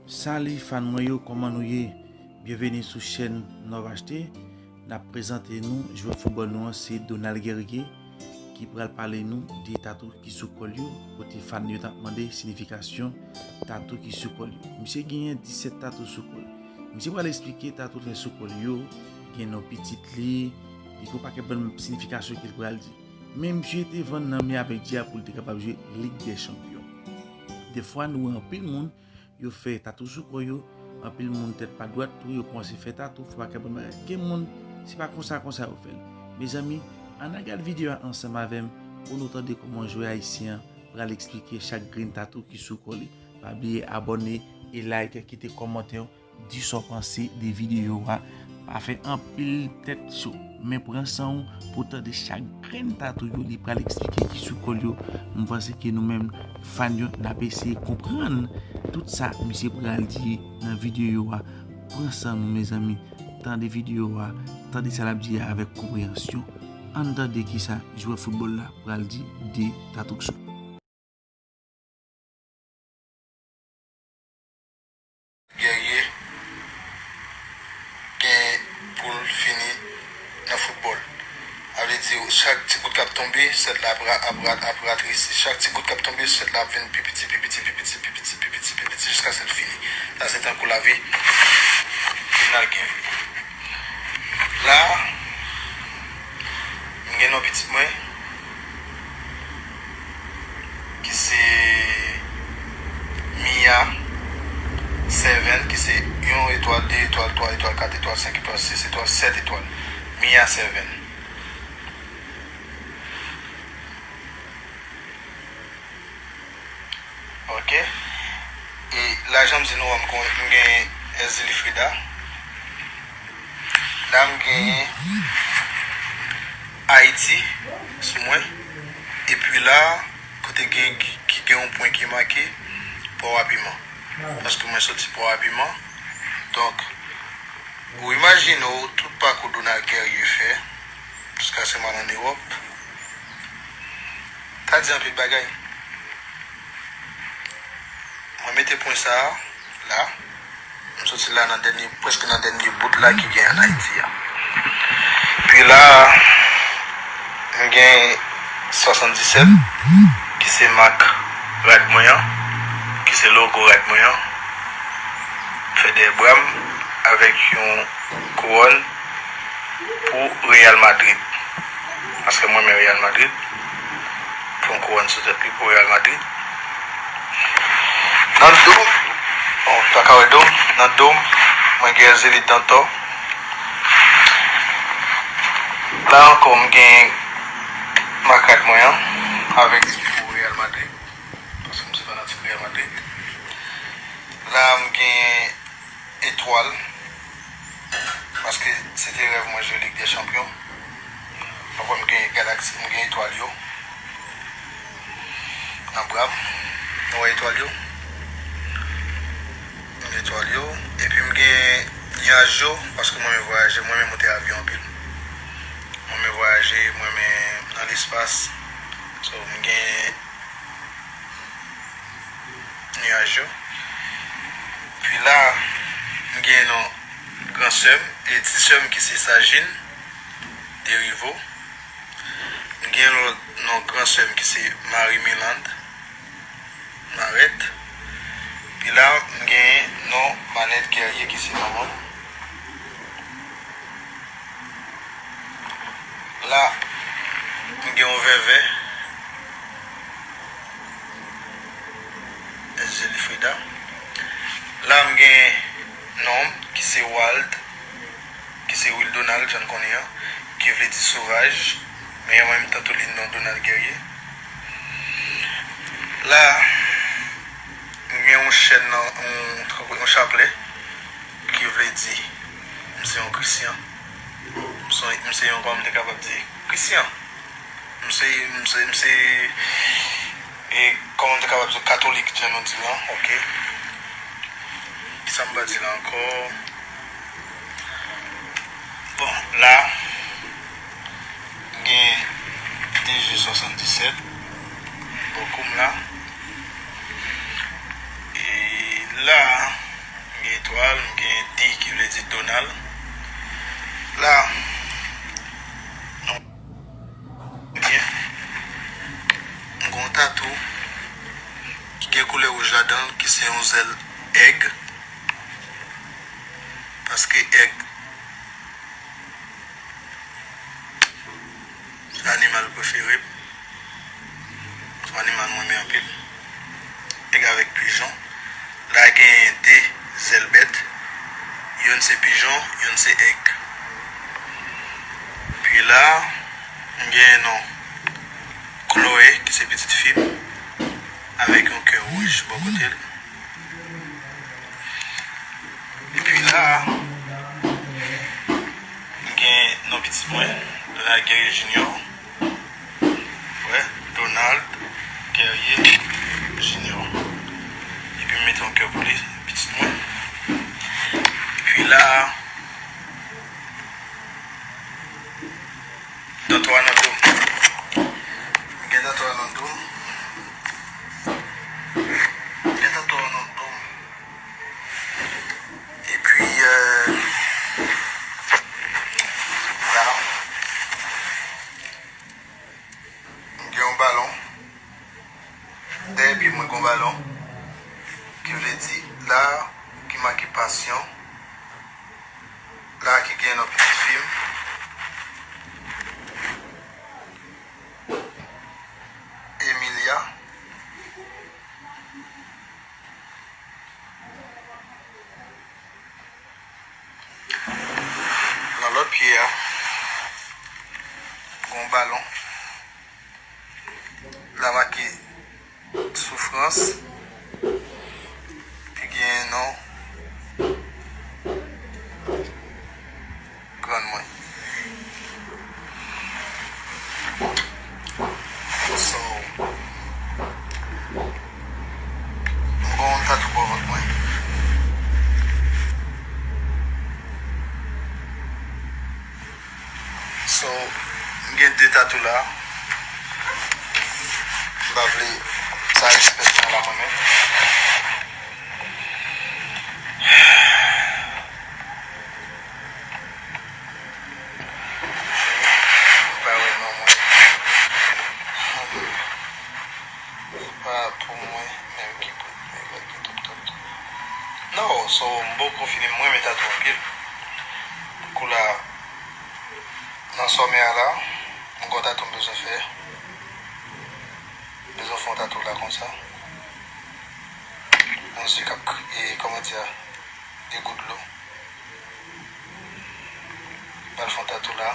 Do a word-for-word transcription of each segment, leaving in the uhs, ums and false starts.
Salut fan mwen yo, kòman nou ye? Byenveni sou chèn Nòv H T. N ap prezante nou jwè foutbòl nou an, se Donald Guerrier ki pral pale nou de tatou ki sou kò l yo, kote fan yo t ap mande sinifikasyon tatou ki sou kò l yo. Misye genyen disèt tatou sou kò l. Misye pral eksplike tatou l fè sou kò l yo, gen non pitit li, li gen yon pakèt bann sinifikasyon ke l pral di. Men misye te vann nanm li avèk dya pou l te kapab jwe Lig dè Chanpyon. Defwa, nou wè anpil moun, yo fè tatou sou kò yo, anpil moun tèt pa dwat tou, yo kòmanse fè tatou, fè pakèt bann bagay. Gen moun, se pa konsa, konsa yo fè l. Mezanmi, ann al gad videyo a ansanm avè m pou nou tande kòman jwè ayisyen an pral eksplike chak grenn tatou ki sou kò li. Pa bliye abòne e like, kite kòmantè w, di sa w panse de videyo a. Pa fè anpil tèt cho, men pran san w pou w tande chak grenn tatou yo li pral eksplike ki sou kò l yo. M panse ke nou menm fan yo, n ap eseye konprann tout sa misye pral di nan videyo a. Pran san nou, mezanmi. Tande videyo a, tande sa l ap di a avèk konpreyansyon. Ann tande kisa jwè foutbòl la pral di de tatou k sou. Guerrier gen pou l fini nan foutbòl. Sa vle di, chak ti gout k ap tonbe, sèt la ap ra-, ap ra-, ap ratresi. Chak ti gout k ap tonbe, sèt la ap vin pi piti, pi piti, pi piti, pi piti, pi piti, pi piti, pi piti, jiskaske l fini. Sa se tankou lavi. Final gen. La, m gen non pitit mwen. Ki se Mia Seven, ki se yon etwal, de etwal, twa etwal, kat etwal, senk etwal, sis etwal, sèt etwal. Mia Seven. Ok. E la, jan m di nou an, m gen Ezili Frida. La, m gen Ayiti sou mwen. Epi la, kote gen, ki gen yon pwen ki make, Pò a Piman. Paske mwen soti Pò a Piman. Donk, ou imajine w tout pakou Donald Guerrier fè, jiskaske m al ann Ewòp. Ta di anpil bagay. Mwen mete pwen sa a la. M soti la nan dènye, prèske nan dènye bout la ki gen ann Ayiti a. Pi la, m gen swasanndisèt, ki se mak rad mwen an, ki se logo rad mwen an. M fè dèyè bra m avèk yon kouwòn pou Real Madrid. Paske mwen renmen Real Madrid. Fè yon kouwòn sou tèt li pou Real Madrid. Nan do m, bon, w pa ka wè do m, nan do m, mwen gen Ezeli Dantò. La ankò, m gen mak rad mwen an, avèk ti pou Real Madrid. Paske m se fanatik Real Madrid. La, m gen etwal. Paske se te rèv mwen jwe Lig dè Chanpyon. Donk, m gen galaksi, m gen etwal yo nan bra m. Nou wè etwal yo? M gen etwal yo. Epi m gen nyaj yo, paske mwen renmen vwayaje, mwen renmen monte avyon anpil. Mwen renmen vwayaje, mwen renmen nan lespas. So, m gen nyaj yo. Pi la, m gen non gran sè m e ti sè m ki se Sajin Derivo. M gen lòt non gran sè m ki se Marie Milande Marette. Pi la, m gen non Manette Guerrier ki se manman m. La, m gen yon vèvè. Ezeli Frida. La, m gen non m ki se Wald, ki se Will Donald, jan n konnen an, ki vle di sovaj, men an menm tan tou li non Donald Guerrier. La, m gen yon chèn nan, yon, yon chaplè, ki vle di, m se yon Krisyan. M se, m se yon, kòman m te kapab di, Krisyan. M se, m se, m se, e, kòman m te kapab di, katolik, jan nou di l lan, ok. Kisa m pa di la ankò? Bon, la, m gen D G swasanndisèt bò kou m la. E la, etwal, m gen D ki vle di Donald. La, nou byen. M gen yon tatou ki gen koulè wouj ladan l, ki se yon zèl èg. Paske èg se animal prefere m. Se yon animal mwen renmen anpil. Èg avèk pijon. La genyen de zèl bèt. Youn se pijon, youn se èg. Pi la, m genyen non Chloé, ki se pitit fi m, avèk yon kè wouj bò kote l. Epi la, m gen non pitit mwen, Donald Guerrier Junior. Wè, Donald Guerrier Junior. Epi m mete yon kè pou li, pitit mwen. Epi la, tatwa nan do m. M gen tatwa nan do m. M gen tatwa nan do m. Epi, euh, la, m gen yon balon. Dèyè pye mwen gen yon balon. Ki vle di, la, ki make pasyon. La, ki gen non pitit fi m. Emilia. Nan lòt pye a, gen yon balon. La make soufrans. Ki gen non grann mwen. So, m gen yon tatou bò vant mwen. So, m gen de tatou la. M pa vle sa espès la la mwen menm. M pa wè non mwen. Se pa pou mwen menm ki pou mwen, ki tout, tout. Non, so, m poko fini, m renmen tatou anpil. Kou la, nan sòmè a la, m gon tatou m bezwen fè. M bezwen fè yon tatou la konsa. Yon zye k ap, e, kòman di a, de gout dlo. M pral fè yon tatou la.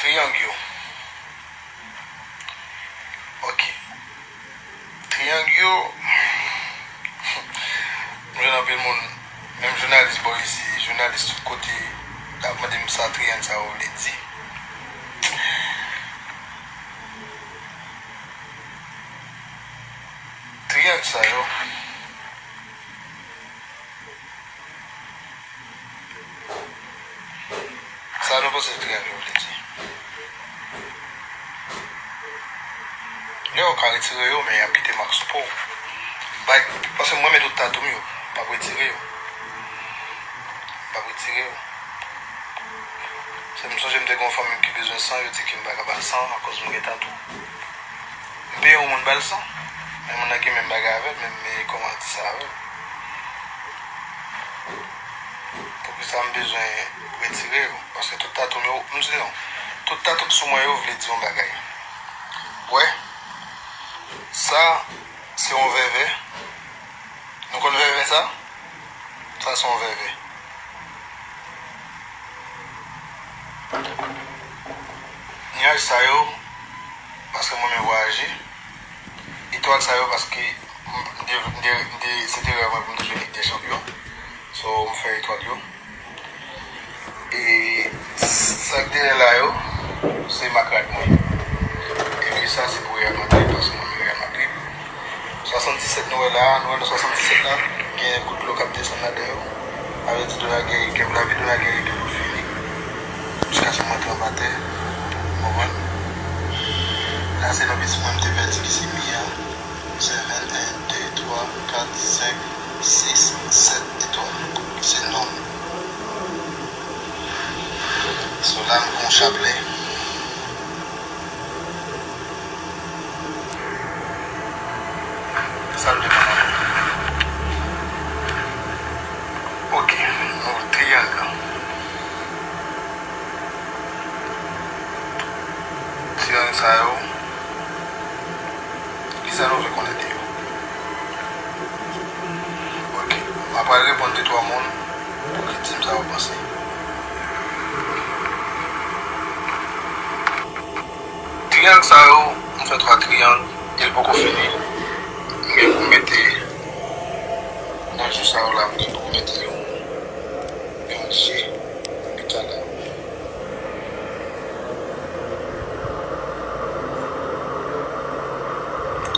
Triyang yo. Ok. Triyang yo. M jwenn anpil moun, menm jounalis bò isi, jounalis tout kote, ap mande m sa triyang sa yo vle di. Triyang sa yo. Sa nou panse triyang yo vle di? Yo ka retire yo, men y ap kite mak sou po w. Bay, paske mwen mete tout tatou m yo, m ap retire yo. M ap retire yo. Se m sonje m te gen yon fanmi m ki bezwen san, yo di ke m pa ka ba l san akoz m gen tatou. M peye yon moun ba l san, men moun nan gen menm bagay avè m, men m kòman di sa avè l. Poukisa m bezwen retire yo? Paske tout tatou m yo, m di non, tout tatou k sou mwen yo vle di yon bagay. Wè, sa, se yon vèvè. Nou konn vèvè sa? Sa se yon vèvè. Nyaj sa yo, paske mwen renmen vwayaje. Etwal sa yo, paske m, m te, m te, m te, se te rèv mwen pou m te jwe Lig dè Chanpyon. So, m fè etwal yo. E sa k dèyè la yo, se mak rad mwen. Epi sa se pou Real Madrid, paske mwen renmen Real Madrid. Swasanndisèt nou wè la, nou wè nan swasanndisèt la, gen gout dlo k ap desann ladan yo. Sa vle di Donald Guerrier, gen, lavi Donald Guerrier gen pou fini. Jiskaske m rantre anba tè, w konprann? Sa se nan pitit mwen m te pèdi ki se Mia. Seven, en, de, twa, kat, senk, sis, sèt etwal. Se non. So la m gon chaplè. Sa l demann. Ok, nou triyang. Triyang sa yo. Kisa nou vle konnen de yo? Ok, m apral reponn de twa moun pou ki di m sa yo panse. Triyang sa yo, m fè twa triyang, e l poko fini. Men pou mete nan jou sa yo la, m gen pou mete yon, yon je. Pita la.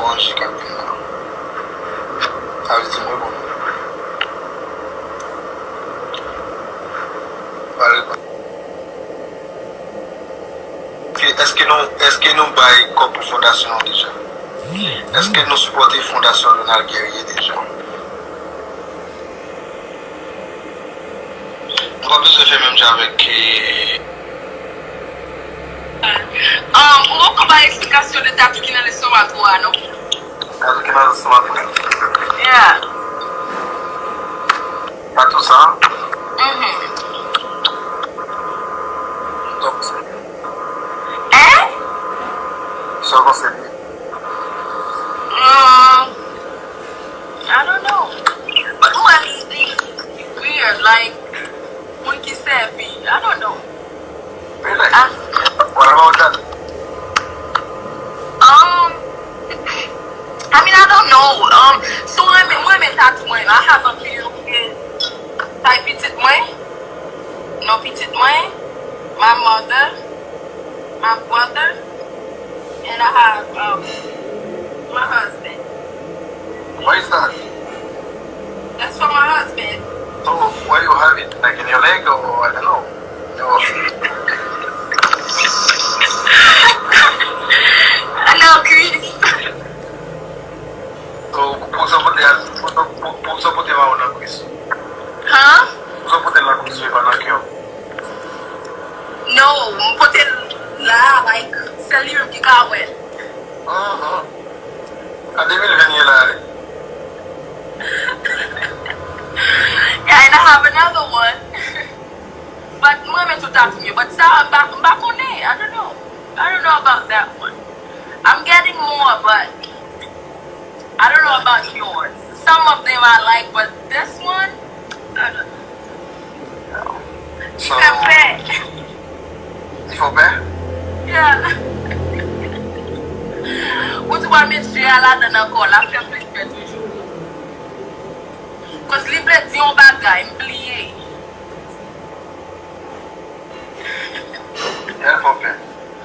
Bon, je k ap vin la. Sa vle di mwen bon. Pale pa. Ke, èske nou, èske nou bay kòb pou fondasyon an deja? Èske nou sipòte fondasyon Ronald Guerrier deja? Nou pa bezwen fè menm jan avèk, eh, Um, ou poko bay eksplikasyon de tatou ki nan lestomak ou a, non? Tatou ki nan lestomak mwen? Yeah. Tatou sa? Mhm. Donk, hein? Sa w panse de li? Um, I don't know. But mwen, li, li, li weird, like, moun ki sèvi, I don't know. Really? Ah. What about that? Um, I mean, I don't know. Um, so mwen renmen, mwen renmen tatou mwen. I have a few, okay. Sa e pitit mwen. Non pitit mwen. My mother. My brother. And I have, um, my husband. Why is that? That's for my husband. So, where you have it? Like in your leg or, I don't know, your... Nan kwis. So, pou sa pote, pou sa, pou, pou sa pote mawo nan kwis. Huh? Pou sa pote nan kwis, men pa nan kè w. No, m pote l la, like, sèl li menm ki ka wè l. Mhm. A de mil ven ye la, wi. Yeah, and I have another one. But mwen renmen tout tatou m yo. But sa, m pa, m pa konnen. I don't know. I don't know about that one. I'm getting more, but I don't know about yours. Some of them I like, but this one, I don't know. Li fè pè. Li fè pè? Yeah. Ou tou pral met je a ladan l ankò, l ap fè plis pè toujou. Cause li vle di yon bagay, m bliye. Lè l fè pè.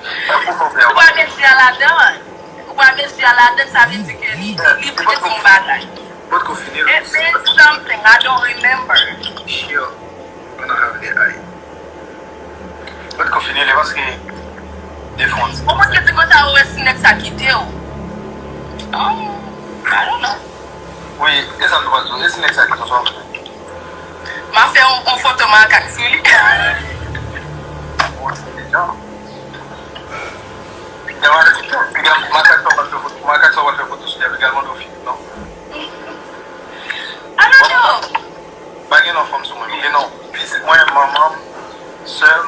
Ou pa met je a ladan. Ou pa met je a ladan, sa vle di ke li, li vle di yon bagay. Potko fini l. It means something. I don't remember. Sure. Gonna have the eye. Potko fini l, paske defans. Ou potko di konsa, ou wè si nèg sa kite w. Um, I don't know. Wi, e sa m te pral di w. E si nèg sa kite w, sa w ap fè? M a fè yon, yon foto makak sou li. Bon, se deja. Lè makak, lè makak sa w pral fè foto, makak sa w pral fè foto sou li a, li pral mande w fini, non? I don't know. Pa gen non fanm sou mwen, m gen non pitit mwen, manman m, sè m.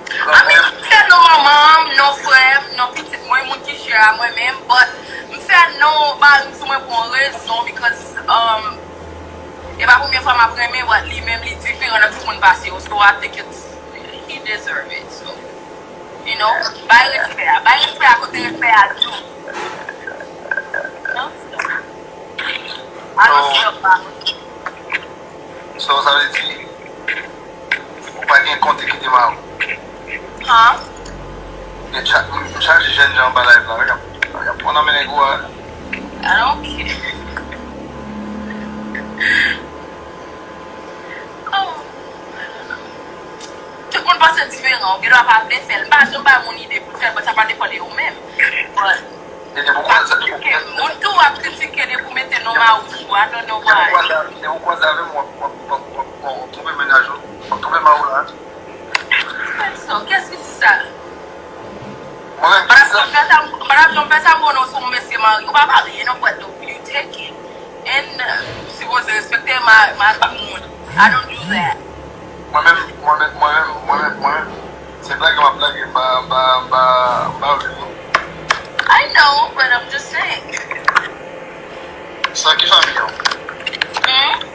I mean, m fè non manman m, non frè m, non pitit mwen, moun ki chè a mwen menm, but m fè non mari m sou mwen pou yon rezon, because, um, e pa premye fwa m ap renmen, but li menm li diferan nan tout moun pase yo, so I think it's, he deserve it, so, you know, bay respè a, bay respè a kote respè a due. Non? I don't feel bad. So, sa vle di, ou pa gen kont ki te mare w? Huh? Gen cha-, m chaje jèn jan anba live la, wi, y ap, y ap pran nan men nèg ou a. I don't care. Oh, I don't know. Tout moun panse diferan, ou gen dwa pa vle fè l. M pa janm bay moun ide pou l fè l, but sa pa depann de ou menm. But, e depi w konnen sa, Maou, I don't know why. Depi ou kwaze avè m, w ap, w ap, w ap, w ap, w ap twonpe mennaj ou. W ap twonpe mari w la. Personne, qu'est-ce que c'est ça? Mwen menm ki Madam sa. Konfesa, Madam Konfesa, mwen non sou mesye mari. Ou pa marye, non, but you take it. And uh, sipoze respekte ma, ma moun. I don't do that. Mwen menm, mwen menm, mwen menm, mwen menm, mwen menm. Se blage m ap blage, m pa, m pa, m pa, m pa vle non. I know, but I'm just saying. Sa ki fanmi an? Hmm?